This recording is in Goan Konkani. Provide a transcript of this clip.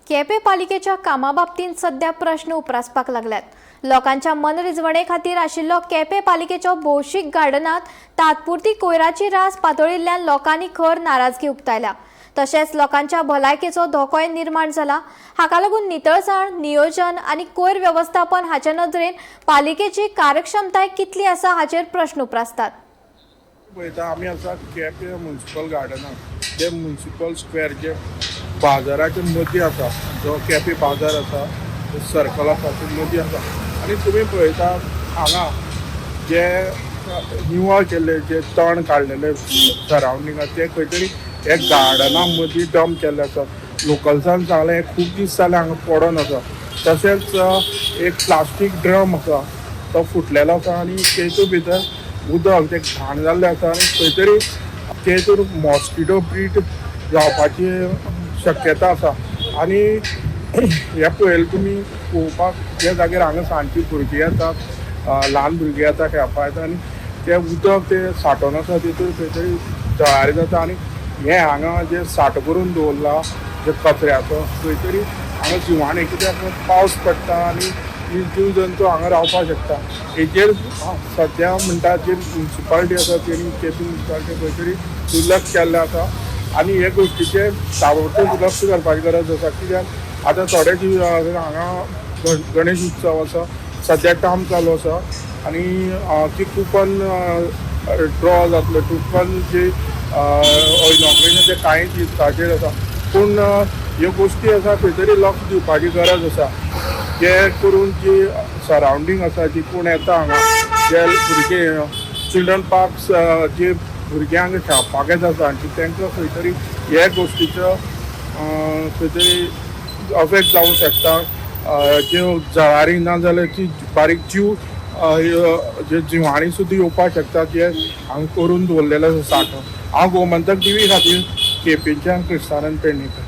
केपें पालिकेच्या कामा बाबतींत सध्या प्रश्न उप्रासपाक लागल्यात. लोकांच्या मनरिजवणे खातीर आशिल्लो केपें पालिकेचो भौशीक गार्डनांत तात्पुरती कोयराची रास पातळिल्ल्यान लोकांनी खर नाराजगी उक्तायल्या. तशेंच लोकांच्या भलायकेचो धोकोय निर्माण जाला. हाका लागून नितळसाण, नियोजन आनी कोयर वेवस्थापन हाचे नदरेन पालिकेची कार्यक्षमताय कितली आसा हाचेर प्रश्न उप्रासतात. पळयता, आमी आसा केपें म्युन्सिपल गार्डनाक, जे म्युन्सिपल स्क्वेअर, जे बाजाराच्या मदीं आसा. जो केपें बाजार आसा, सर्कल आसा, ते मदीं आसा. आनी तुमी पळयता, हांगा जे निवळ केल्ले, जे तण काडलेले सरावंडिंगाक, ते खंय तरी हे गार्डना मदीं डंप केल्ले आसा. लोकल्सान सांगलें, हें खूब दीस जाले हांगा पडोन आसा. तशेंच एक प्लास्टीक ड्रम आसा, तो फुटलेलो आसा आनी तेतून भितर उदक तें घाण जाल्लें आसा आनी खंय तरी तेतून मॉस्किटो ब्रीड जावपाची शक्यता आसा. आनी हें पळयलें तुमी, पळोवपाक त्या जाग्यार हांगा सांजची भुरगीं येतात, ल्हान भुरगीं येता, खेळपाक येता आनी तें उदक तें सांठोवन आसा, तितून खंय तरी जळारी जाता. आनी हें हांगा जें साठो करून दवरला जे कचऱ्याचो, खंय तरी हांगा जिवाणें, कित्याक पावस पडटा आनी ही जीव जंतू हांगा रावपाक शकता. हेजेर सद्या म्हणटा, जी म्युन्सिपालिटी आसा तेणी, केपें म्युन्सिपालिटी, खंय तरी दुर्लक्ष केल्लें आसा आनी हे गोश्टीचेर ताबडतोब लक्ष घालपाची गरज आसा, कित्याक आतां थोडे दीस हांगा गणेश उत्सव आसा, सद्या काम चालू आसा आनी ती कुपन ड्रॉ जातलो, कुपन जी इनॉग्रेशन ते कांय दिसाचेर आसा. पूण ह्यो गोश्टी आसा, खंय तरी लक्ष दिवपाची गरज आसा, जे करून जी सरावंडींग आसा, जी कोण येता हांगा, जे भुरगे चिल्ड्रन पार्क्स, जे भुरग्यांक खेळपाक येता सांजचे, तांकां खंय तरी हे गोश्टीचो खंय तरी अफेक्ट जावंक शकता. ज्यो जळारी ना जाल्यार ती बारीक जीव, जे जिवाणी सुद्दां येवपाक शकता, जे हांगा करून दवरलेले आसा साठो. हांव गोमंतक टीवी खातीर केपेंच्यान क्रिस्तानंद पेडणेकर.